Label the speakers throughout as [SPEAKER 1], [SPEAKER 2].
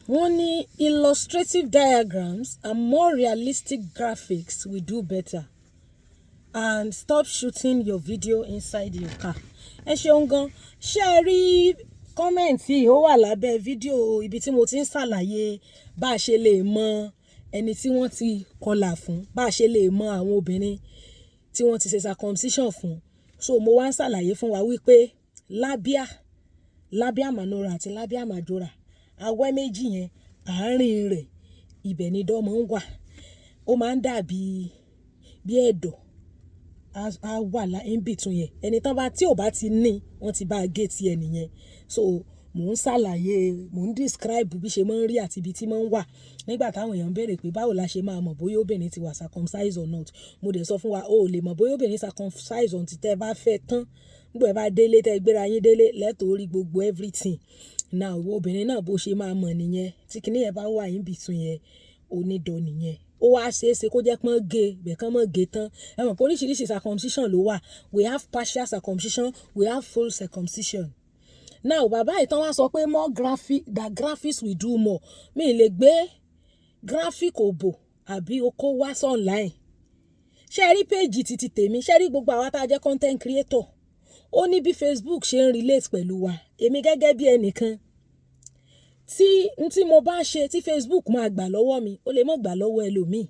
[SPEAKER 1] Wọ́n ní illustrative diagrams and more realistic graphics will do better, and stop shooting your video inside your car. Ẹ ṣeun gan. Ṣé ẹ rí comment yìí? Ó wà lábẹ́ fídíò ibi tí mo ti ń ṣàlàyé bá a ṣe lè mọ ẹni tí wọ́n ti kọlà fún, bá a ṣe lè mọ àwọn obìnrin tí wọ́n ti ṣe circumcision fún. So mo wá ń ṣàlàyé fún wa wípé labia minora àti labia majora, awẹ́ méjì yẹn, àárín rẹ̀, ibẹ̀ ni idọ́ máa ń wà. Ó máa ń dàbí bí ẹ̀dọ̀, á wà in between yẹn. Ẹni tán bá tí ò bá ti ní, wọ́n ti bá gé ti ẹ nìyẹn. So mò ń ṣàlàyé, mò ń describe bí ṣe máa ń rí àti ibi tí máa ń wà. Nígbà táwọn èèyàn ń béèrè pé báwo la ṣe máa mọ̀ bóyá obìnrin ti wà circumcised or not. Mo dẹ̀ sọ fún wa, o ò lè mọ̀ bóyá obìnrin circumcised until tẹ́ bá fẹ́ tán. Nígbà ẹ bá délé, tẹ́ gbéra yín délé, lẹ́tọ̀ọ́ rí gbogbo everything. Now, ìwọ obìnrin náà, bó ṣe máa mọ̀ nìyẹn. Tí kíní yẹn bá wà in between yẹn, onídọ̀ nìyẹn. Ó wá ṣe é ṣe kó jẹ́ pé wọ́n gé, bẹ́ẹ̀ kán mọ́ gé tán. Ẹ mọ̀ pé oríṣiríṣi circumcision ló wà. We have partial circumcision, we have full circumcision. Now, bàbá ìtàn wá sọ pé more graphic, that graphics will do more. Mi lè gbé graphic òbò àbí okó wá sí online. Ṣé ẹ rí page titi tèmi? Ṣé ẹ rí gbogbo àwa tá a jẹ́ content creator? Ó ní bí Facebook ṣe ń relate pẹ̀lú wa. Èmi gẹ́gẹ́ bí ẹnìkan, tí n tí mo bá ṣe tí Facebook máa gbà lọ́wọ́ mi, ó lè má gbà lọ́wọ́ ẹlòmíì.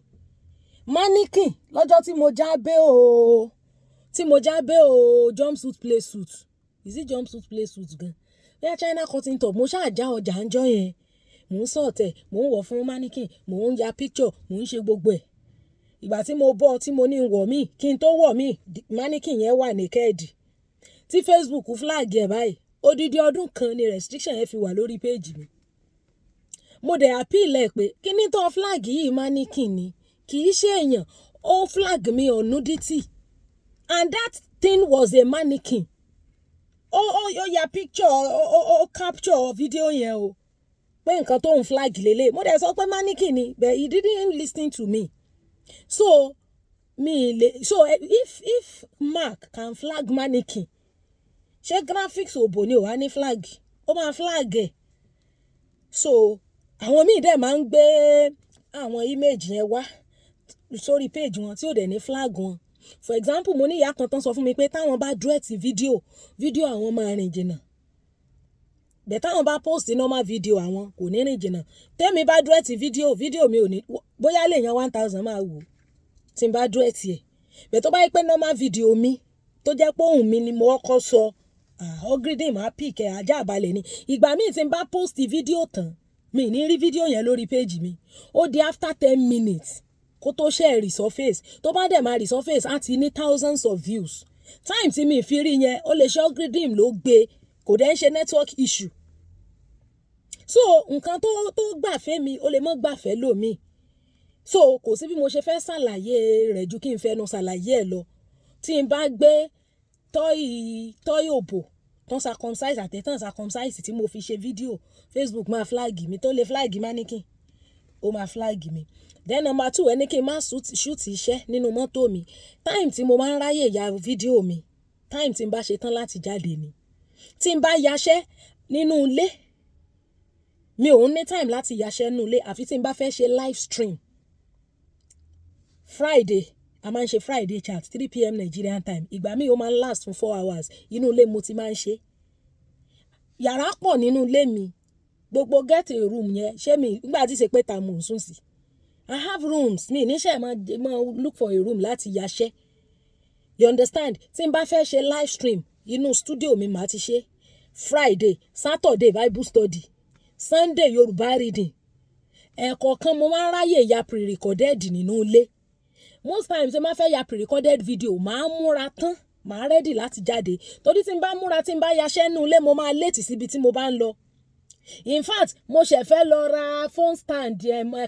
[SPEAKER 1] Mannequin lọ́jọ́ tí mo jábẹ́ o, tí mo jábẹ́ o, jumpsuit play suit. Is it jumpsuit play suit gan? Bóyá China cotton top, mo ṣáà já ọjà ńjọ́ yẹn. Mò ń sọ̀tẹ̀, mò ń wọ̀ fún mannequin, mò ń ya picture, mò ń ṣe gbogbo ẹ̀. Ìgbà tí mo bọ́, tí mo ní wọ̀ mí, kí n tó wọ̀ mí, mannequin yẹn wà naked. Tí Facebook flag ẹ̀ báyìí, odidi ọdún kan ni restriction yẹn fi wà lórí page mi. Mo dẹ̀ appeal ẹ̀ pé kíní tó flag yìí, mannequin ni, kì í ṣe èèyàn. Ó flag mi on nudity, and that thing was a mannequin. Ó ya picture, ó capture video yẹn o, pé nǹkan tó ń flag lélẹ̀. Mo dẹ̀ sọ pé mannequin ni, but he didn't listen to me. So mi lè, so if Mark can flag mannequin, ṣé graphics òbò ni ò wá ní flag? Ó máa flag ẹ̀. So àwọn míì dẹ̀ máa ń gbé àwọn image yẹn wá sórí page wọn tí ò dẹ̀ ní flag wọn. For example, mo ní ìyá kan tán sọ fún mi pé táwọn bá duet video, video àwọn máa rìn jìnnà, bẹ́ẹ̀ táwọn bá post normal video, àwọn kò ní rìn jìnnà. Tẹ́mi bá duet video, video mi ò ní, bóyá lè yan 1,000 máa wò tí n bá duet ẹ̀. Bẹ́ẹ̀ tó bá yẹ pé normal video mi, tó jẹ́ pé ohùn mi ni mo kọ́kọ́ sọ, algorithm máa pick ẹ̀, ajá balẹ̀ ni. Ìgbà míì tí n bá post video tán, mi ní rí video yẹn lórí page mi. Ó di after 10 minutes kó tó ṣe resurface. Tó bá dẹ̀ máa resurface, á ti ní thousands of views. Time tí mi fi rí yẹn, ó lè ṣe algorithm ló gbé, kò dẹ̀ ń ṣe network issue. So nǹkan tó gbàfẹ́ mi, ó lè mọ́ gbàfẹ́ lómi. So kò sí bí mo ṣe fẹ́ ṣàlàyé rẹ̀ ju kí n fẹnu ṣàlàyé ẹ̀ lọ. Tí n bá gbé toy òbò tán circumcise àti tán circumcise tí mo fi ṣe fídíò, Facebook máa flag mi. Tó lè flag mannequin, ó máa flag mi. Then number two, ẹni kí n má shoot iṣẹ́ nínú mọ́tò mi. Time tí mo máa ń ráyè ya fídíò mi, time tí n bá ṣe tán láti jáde ni. Tí n bá yaṣẹ́ nínú ilé, mi ò ní time láti yaṣẹ́ nínú ilé, àfi tí n bá fẹ́ ṣe live stream. Friday, a máa ń ṣe Friday chat, 3 p.m. Nigerian time. Ìgbà míì, ó máa ń last fún 4 hours. Inú ilé mo ti máa ń ṣe. Yàrá pọ̀ nínú ilé mi. Gbogbo get a room yẹn, ṣé mi nígbà tí ṣe pé ta mò ń sùn sí? I have rooms. Mi níṣẹ́ máa look for a room láti yaṣẹ́, you understand? Tí n bá fẹ́ ṣe live stream, inú studio mi màá ti ṣe. Friday, Saturday, Bible study. Sunday, Yorùbá reading. Ẹ̀ẹ̀kọ̀ọ̀kan mo máa ń ráyè ya pre-recorded nínú ilé. Most times, tí n bá fẹ́ ya pre-recorded video, màá múra tán, màá ready láti jáde, torí tí n bá múra, tí n bá yaṣẹ́ nínú ilé, mo máa late síbi tí mo bá ń lọ. In fact, mo ṣẹ̀ fẹ́ lọ ra phone stand,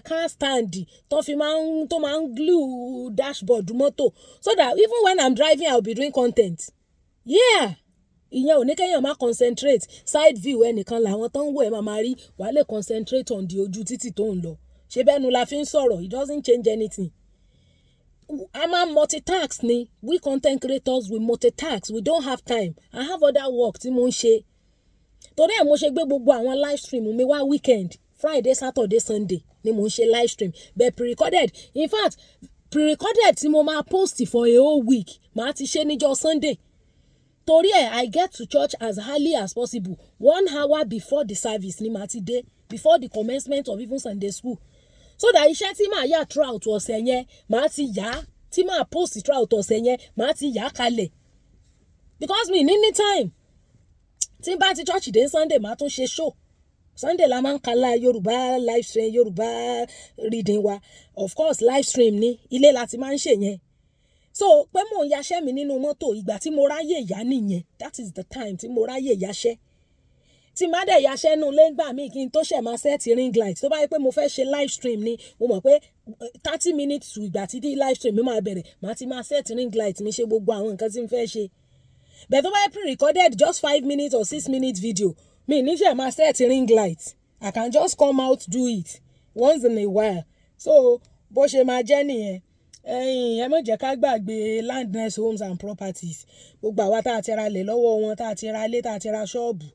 [SPEAKER 1] car stand tó fi máa ń tó máa ń glue dashboard mọ́tò, so that even when I'm driving, I'll be doing content. Yeah, ìyẹn ò ní kéèyàn má concentrate. Side view ẹnìkan làwọn tó ń wò ẹ́ máa máa rí. Wàá lè concentrate on the ojú títì tó ń lọ. Ṣé bẹ́ẹ̀ nu la fi ń sọ̀rọ̀? It doesn't change anything. A máa multitask ni. We content creators, we multitask. We don't have time. I have other work tí mo ń ṣe. Torí ẹ̀ mo ṣe gbé gbogbo àwọn live stream mi wá weekend. Friday, Saturday, Sunday ni mò ń ṣe live stream, but pre-recorded. In fact, pre-recorded tí mo máa post for a whole week, màá ti ṣe níjọ́ Sunday. Torí ẹ̀, I get to church as early as possible. 1 hour before the service ni màá ti dé, before the commencement of even Sunday school, so that iṣẹ́ tí màá yà throughout ọ̀sẹ̀ yẹn, màá ti yà á, tí màá post throughout ọ̀sẹ̀ yẹn, màá ti yà á kalẹ̀, because mi ní time. Tí n bá ti church dé Sunday, màá tún ṣe show. Sunday la máa ń kala Yorùbá live stream, Yorùbá reading wa. Of course, live stream ni, ilé la ti máa ń ṣe yẹn. So pé mò ń yaṣẹ́ mi nínú mọ́tò, ìgbà tí mo ráyè yá nìyẹn. That is the time tí mo ráyè yaṣẹ́. Tí má dẹ̀ yaṣẹ́ nù lẹ́ngbà míì, kí n tó ṣẹ̀ máa set ring light, tó bá yẹ pé mo fẹ́ ṣe live stream ni, mo mọ̀ pé 30 minutes to ìgbà tí live stream mi máa bẹ̀rẹ̀, màá ti máa set ring light mi, ṣe gbogbo àwọn nǹkan tí n fẹ́ ṣe. Bẹ́ẹ̀ tó bá yẹ pre-recorded, just 5 minutes or 6 minutes video, mi ní ṣe máa set ring light. I can just come out, do it once in a while. So bó ṣe máa jẹ́ nìyẹn. Ẹ̀yin, ẹ má jẹ́ ká gbàgbé Landness Homes and Properties. Gbogbo àwa tá a ti ra ilẹ̀ lọ́wọ́ wọn, tá a ti ra ilé, tá a ti ra ṣọ́ọ̀bù,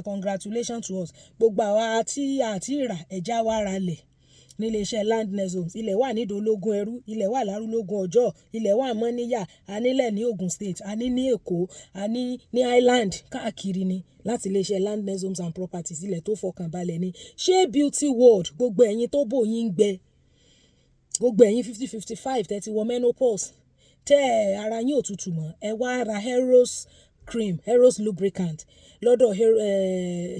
[SPEAKER 1] congratulations to us. Gbogbo àwa tí a ti rà, ẹ̀já wa ra lẹ̀ nílé iṣẹ́ Landness Homes. Ilẹ̀ wà ní Ìdólógún Ẹrú, ilẹ̀ wà lárúlógún Ọjọ́, ilẹ̀ wà Mọ́níyà, a nílẹ̀ ní Ogun State, a ní ní Èkó, a ní ní Island, káàkiri ni láti ilé iṣẹ́ Landness Homes and Properties. Ilẹ̀ tó fọkàn balẹ̀ ni. Ṣé Beauty World, gbogbo ẹ̀yin tó bò yín gbẹ, gbogbo ẹ̀yin 50, 55 tẹ́ ti wọ menopause, tẹ́ ẹ ara yín ò tutù mọ́, ẹ wá ra Heroes cream, Heroes lubricant lọ́dọ̀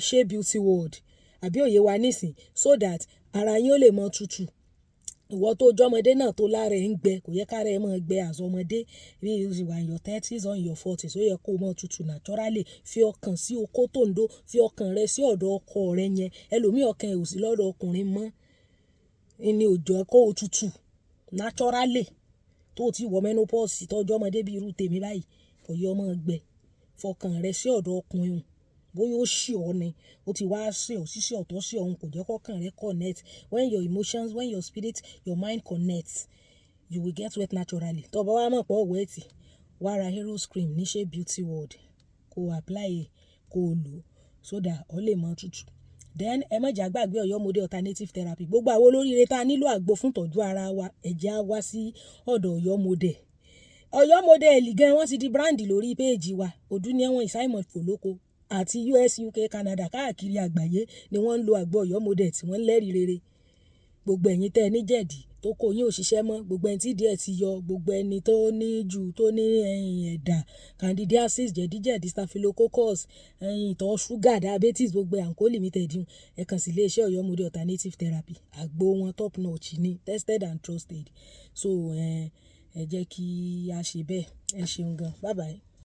[SPEAKER 1] Ṣé Beauty World, àbí òye wa nísìn, so that ara yín ó lè mọ́ tutù. Ìwọ tó jọmọdé náà tó lára ẹ̀ ń gbẹ, kò yẹ kára ẹ máa gbẹ as ọmọdé. Bí you wà in your 30s or in your 40s, ó yẹ kó mọ́ tutù naturally. Fi ọkàn sí okó tó ń dó, fi ọkàn rẹ sí ọ̀dọ̀ ọkọ rẹ yẹn. Ẹlòmíì, ọkàn ẹ̀ ò sí lọ́dọ̀ ọkùnrin mọ́ ní òjò kó o tutù naturally. Tó ti wọ menopause, tọ́jú ọmọdé bí irú tèmi báyìí, kò yẹ ọmọ gbẹ. Fọkàn rẹ sí ọ̀dọ̀ ọkùnrin hùn. Bóyá ó ṣì ọ́ ni, ó ti wá ṣì ọ́, ṣíṣe ọ̀tọ̀ sí ọ̀hún, kò jẹ́ kọ́kàn rẹ connect. When your emotions, when your spirit, your mind connect, you will get wet naturally. Tó bá wá mọ̀ pé wet, wá ra Heroes cream ní Ṣé Beauty World, kó apply ẹ̀, kó lò so that ó lè mọ́ tutù. Then ẹ má jà gbàgbé Ọ̀yọ́ Model Alternative Therapy. Gbogbo àwọn olóríire tá a nílò àgbo fún ìtọ́jú ara wa, ẹ jẹ́ á wá sí ọ̀dọ̀ Ọ̀yọ́ Model. Ọ̀yọ́ Model gan, wọ́n ti di brand lórí péèjì wa. Òdú ni wọ́n, ìsáìmọ̀ fòlóko àti US, UK, Canada, káàkiri àgbáyé ni wọ́n ń lo àgbo Ọ̀yọ́ Model tí wọ́n ń lẹ́rìí rere. Gbogbo ẹ̀yin tẹ́ ẹ ní jẹ̀dí tó kó yín ò ṣiṣẹ́ mọ́, gbogbo ẹni tí díẹ̀ ti yọ, gbogbo ẹni tó ní jù, tó ní ẹ̀yìn ẹ̀dà, candidiasis, jẹ̀díjẹ̀dí, staphylococcus, ẹ̀yìn ìtọ̀ ṣúgà, diabetes, gbogbo àǹkó limited, ẹ kàn sí ilé iṣẹ́ Ọ̀yọ́ Model Alternative Therapy. Àgbo wọn top notch ni, tested and trusted. So ẹ jẹ́ kí a ṣe bẹ́ẹ̀. Ẹ ṣeun gan. Bye bye.